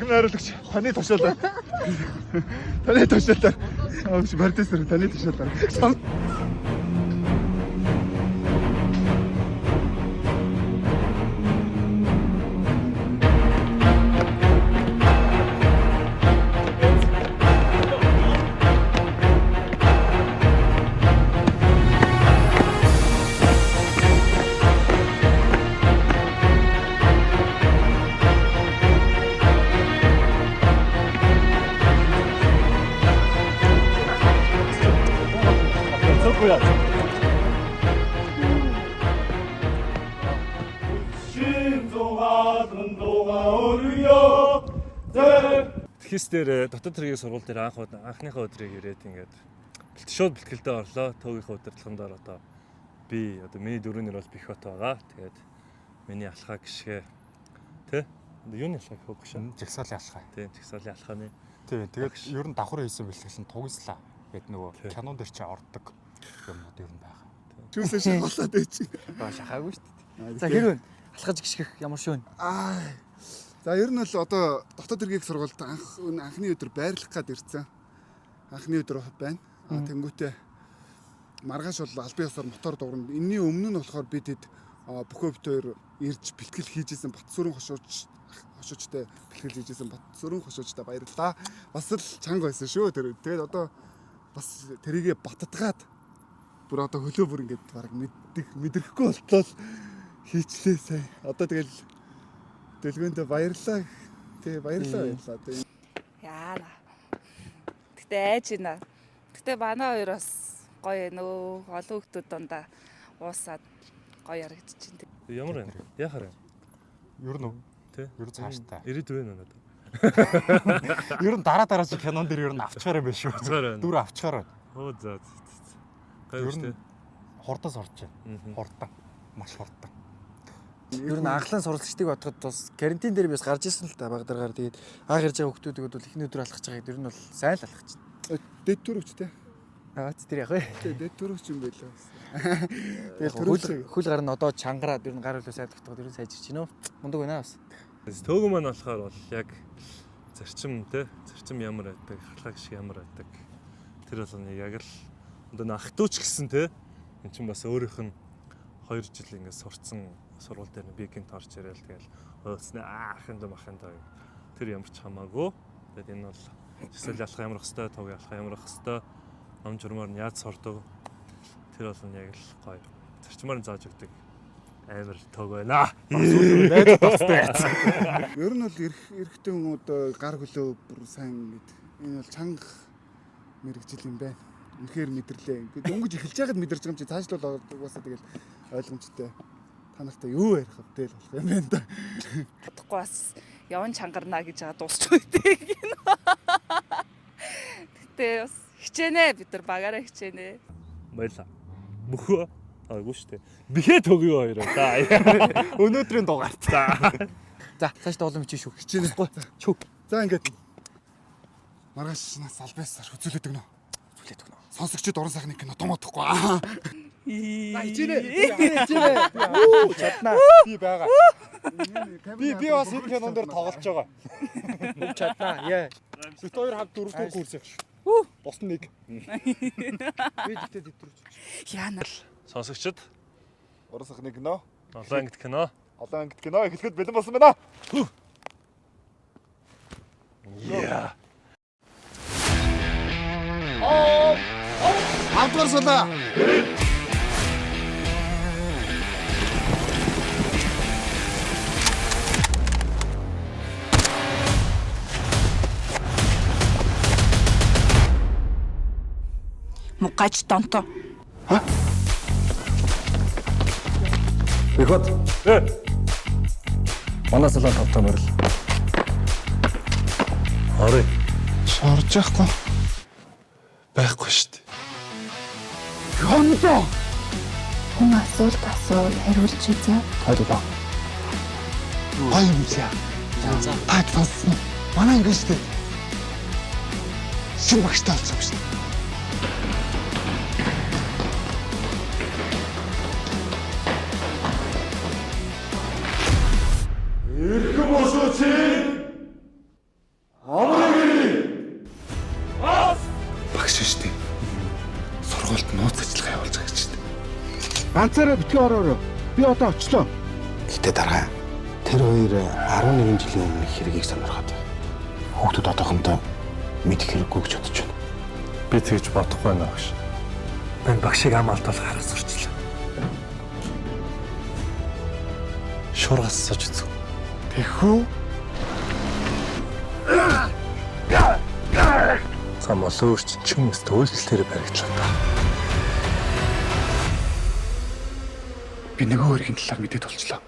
Эрхэм найруулагч таны тушаалаар. Таны тушаалаар. Аа биш продюсер таны тушаалаар. Тэхис дээр дотоод хэргийн сургууль дээр анх анхныхаа өдрийг ирээд ингээд шууд бэлтгэлдээ орлоо. Төвийнхөө удирдлагын доор одоо би одоо миний дөрөв нэр бол Бихот байгаа. Тэгээд миний алхаа гიშгэ тэ одоо юуны алхаа гэх вэ багш? Жагсаалын алхаа. Тийм, жагсаалын алхааны. Тийм, тэгээд ер нь давхар хийсэн бэлтгэл нь тугислаа гэдэг нөгөө кинон дээр чи ордог юмнууд ер нь байгаа. Шүүсээ шахуулаад байж. Ба шахаагүй шүү дээ. За хэр вэ? Алхаж гიშгэх ямар шүүн? Аа. За ер нь бол одоо дотоод хэргийг сургуульд анх анхны өдөр байрлах гад ирсэн. Анхны өдөр байна. А тэнгуүтээ маргааш бол албан ёсоор мотор дуурна. Энийний өмнө нь болохоор би тэд бүхөө бит хоёр ирж бэлтгэл хийжсэн Батсүрэн хошууч хошуучтай бэлтгэл хийжсэн Батсүрэн хошуучтай баярлалаа. Бас л чанга байсан шүү тэр. Тэгээд одоо бас тэрийгэ баттгаад бүр одоо хөлөө бүр ингээд баг мэддэг мэдрэхгүй болтлоо хийчлээ сая. Одоо тэгэл дэлгөөндөө баярлалаа. Тий баярлалаа баярлалаа. Тий. Яана. Гэтэ айж байна. Гэтэ манай хоёр бас гоё нөө олон хүмүүс дундаа уусаад гоё ярагдчихээн. Ямар байна? Яхаар байна? Ер нь Тэ? Ер нь цааштай. Ирээдүй байна надад. Ер нь дараа дараа чи кинон дээр ер нь авчгаар юм байна шүү. Авчгаар байна. Дүр авчгаар байна. Оо за за. Гоё Ер шүү нь дээ. хурдаас орж байна. Хурдан. Маш хурдан. Ер нь анхлан суралцчдыг бодоход бас карантин дээр би бас гарч ирсэн л та баг дараагаар тэгээд анх ирж байгаа хүмүүсийг бол эхний өдөр алхаж байгааг ер нь бол сайн л алхаж байна. Дэд төрөвч те. Аа тэр яг вэ. Тий дэд төрөвч юм байлаа. Тэгэл төрөвч. хөл гар нь одоо чангараад ер нь гар хөлөө сайн тогтоод ер нь сайжирч байна. Мундаг байна бас. Төөгөн маань болохоор бол яг зарчим те зарчим ямар байдаг, халаа гişг ямар байдаг. Тэр болгоныг яг л одоо н ах トゥ ч гэсэн те эн чинь бас өөрийнх нь 2 жил ингээд сурцсан сургууль дээр нь би гинт орж ирээл тэгэл ууцнаа ахын даа махын даа тэр ямар ч хамаагүй. Тэгээд энэ бол жишээл ялах ямар хэвээр, туг ялах ямар хэвээр, ном журмаар нь яаж сурдаг тэр бол нь яг л гоё. Зарчмаар нь зааж өгдөг амар төг байна. Найз тустай яцсан. Ер нь бол эрх эрэгтэй хүн одоо гар хөлөө бүр сайн мэд. Энэ бол чанга мэрэгжил юм байна. Үнэхээр мэдэрлээ. Ингээд дөнгөж эхэлж байхад мэдэрч байгаа юм чи цаашлуул угаасаа тэгэл ойлгомжтой. Та нартай юу ярих вэ л болох юм байна да. Чадахгүй бас явн чангарна гэж байгаа дуусч үйтэй гин. Гэтэ бас хичээнэ бид нар багаараа хичээнэ. Баярлаа. Мөхөө аагүй шүү дээ. Бихээ төгөө хоёроо. За. Өнөөдрийн дугаарт. За цааш дуулам чи шүү. Хичээнэ. Чү. За ингээд маргааш нас албаасаар үзүүлээд өгнө. Зүлээд өгнө. Сонсогчид уран сайхны кино том бодохгүй. Аа. За хичээнэ. Хичээнэ. Үү чаднаа. Би байгаа. Би бас энэ кинон дээр тоглож байгаа. Үг чаднаа. Яа. Бид хоёр хамт дөрөвдүгээр курс явах шүү. Бус нь нэг. Би тэгтээ дэвтрүүч. Яана. Сонсогчид Уран сайхны кино. олон ангит кино. Олон ангит кино эхлэхэд бэлэн болсон байна. Яа. Тавдугаар сулаа. Мукач донто. Бихот. Манай салон тавтай морил. Орой. Шорж яахгүй. Байхгүй шүү дээ. Хондоо. Хүн асуулт асуувал хариулж үзье. Ойлголоо. Гоё юм лээ. Та сонссон уу? Манай ингэ шүү дээ. Шин багштай болсон юм шүү дээ. Багш шүү дээ. Сургуульд нууц ажиллагаа явуулж байгаа гэж шүү дээ. Ганцаараа битгий ороорой. Би одоо очлоо. Гэтэ дараа тэр хоёр 11 жилийн өмнө хэргийг сонирхоод байна. Хүүхдүүд одоохондоо мэдэх хэрэггүй гэж бодож байна. Би тэгж бодохгүй байна багш. Мань багшийг ам алдуулах арга сурчлаа. Шуургаас сууж үзв. Тэхүү. Зам олон өөрч чим өст үйлдэлээр баригдлаа та. Би нөгөө хоёрын талаар мэдээд болчлоо.